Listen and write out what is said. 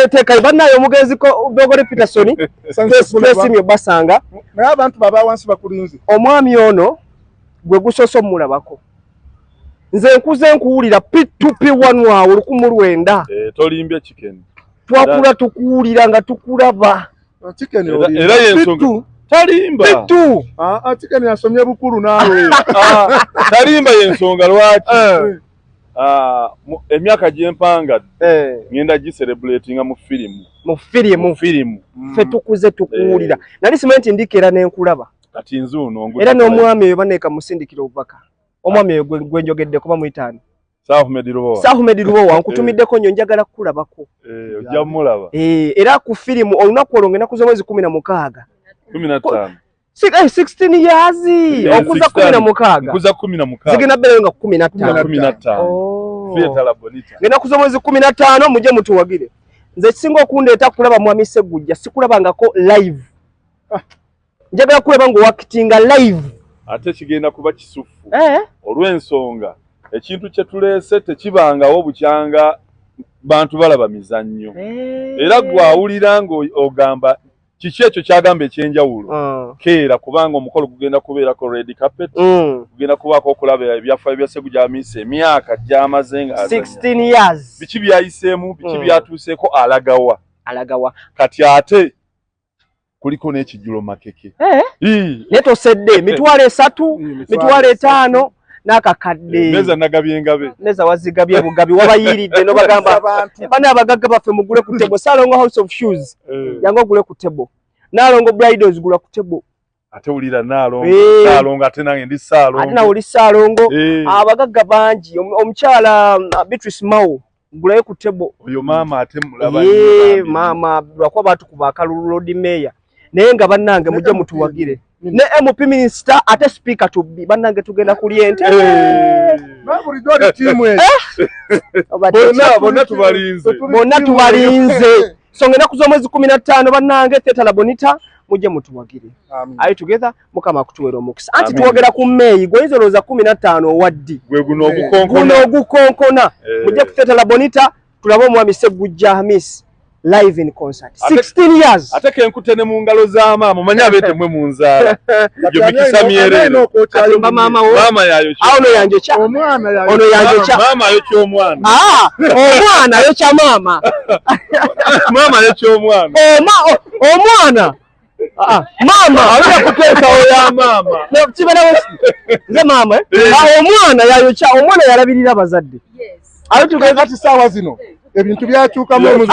Teekayo bannaye omugenzi Bogole Peterson. Twesimye basanga. Naye abantu baba wansi bakulinze. Omwami ono gwe gusoose omulabako, nze nkuze nkuwulira P2P1 awo 1900. Tolimbye, Chicken. Twakula tukuwulira nga tukulaba. Chicken. Era yensonga talimba. P2. Ah, Chicken yasomye bukulu naawe. Ah, talimba, yensonga lwaki emyaka gyempangadde ngenda gicelebratinga mu firimu. Mu firimu. Mu firimu. Ffe tukuze tukuwulira, nali simanyi nti ndikeera n'enkulaba. Kati nze ono. Era n'omwami oyo baneeka musindikira obubaka. Omwami oyo gwe njogeddeko bamuyitaani? Ahmed Lubowa. Ahmed Lubowa, nkutumiddeko nnyo, njagala kukulabako. Ojja mulaba. Era ku firimu olunaku olwo ng'ennaku z'omwezi 16. 15. 16 years okuza 16. Nkuza 16. Zigenda beerayo nga 15. 15. Oh. Theatre La Bonita. Ng'ennaku z'omwezi 15, mujje mutuwagire. Nze ekisinga okundeeta kulaba mwami Ssegujja, sikulabangako live. Njagala kulaba ng'oactinga live. Ate kigenda kuba kisufu olw'ensonga ekintu kye tuleese tekibangawo bukyanga bantu balaba mizannyo. Era gwawulira ng'ogamba kiki ekyo kyagamba ekyenjawulo, keera, kubanga omukolo gugenda kubeerako red carpet, gugenda kubaako okulaba ebyafaayo bya Ssegujja Hamisi, emyaka gy'amaze nga azannya. 16 years. Biki byayiseemu, biki byatuuseeko, alagawa. Alagawa. Kati ate kuliko n'ekijjulo makeke. Ii. Naye tosedde 30,000, 500,000 n'akakadde. Meza nagabye engabe. Meza wazigabye bugabi, wabayiiridde n'obagamba bana abagagga baffe mugule ku table. Salongo House of Shoes, jangu ogule ku table. Nalongo Bridals, gula ku table. Ate wulira Naalongo. Saalongo, ate nange ndi Ate Saalongo. nawe oli Saalongo. Abagagga bangi. Omukyala Beatrice Mao, gulayo ku table. Oyo maama ate mulaba Ye nnyo bambi. Maama lwakuba batukuba akalulu Lord Mayor, naye nga bannange mujje mutuwagire ne MP, minister, ate speaker tubbi. Bannange, tugenda kulya ente. Bulijjo oli ttiimu eyo. Bonna bonna tubalinze. Bonna tubalinze. So ng'ennaku z'omwezi 15, bannange, Theatre La Bonita, mujje mutuwagire. Amin. Are you together? Mukama akutuwera omukisa. Anti Amen. twogera ku Meeyi, gweoyinza olowooza 15 owaddi. Gwe guno Guno ogukonkona. ogukonkona. Mujje ku Theatre La Bonita tulabe omwami Ssegujja Hamis live in concert. 16 years. Ate kenkute ne mu ngalo za maama, omanyi abeete mwe mu nzaala gyo mikisa myereere. Katimba maama wo. Maama yayokya. Awo ono yanjokya. Omwana. Ono yanjokya. Maama ayokya omwana. Ah, omwana ayokya maama. Maama ayokya omwana. Omwana. Ah, ah, maama Alina kuteekawo ya maama. No, kibeerawo ki? Nze maama, eh? Eh. Ah, omwana yayokya, omwana yalabirira abazadde. Yes. Are you together? Kati saawa zino ebintu byakyukamu.